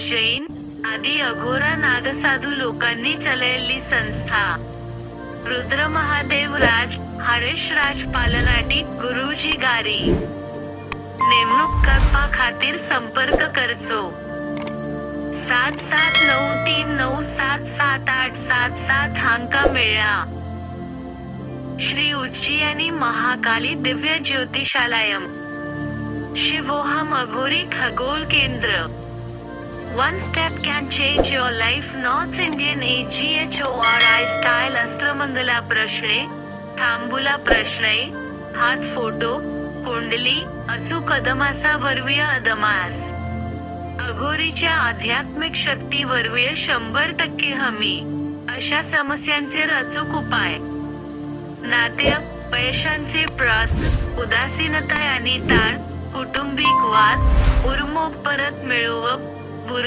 जैन आदी अघोरा नागसाधू लोकांनी चलयल्ली संस्था. रुद्र महादेव राज, हरीश राज पालनाटी, गुरुजी गारी. नेमणूक करपा खातीर संपर्क करचो 7793977877 हांका मेळ्ळा. श्री उज्जयिनी महाकाली दिव्य ज्योतिषालयम, शिवोहम अघोरी खगोल केंद्र. One step can change your life. North Indian AGHORI style Ashtamangala प्रश्ने, तांबुला प्रश्ने, हात फोटो, कुंडली, अचूक अदमासा वरवीय अदमास. अघोरीच्या आध्यात्मिक शक्ती वरवीय 100% हमी. अशा समस्यांचेर अचूक उपाय. नात्य, पैशांचे प्रस्न, उदासीनता आणि ताण, कुटुंबिक वाद, उर्मोग परत मिळोवप, भुरग्यांच्या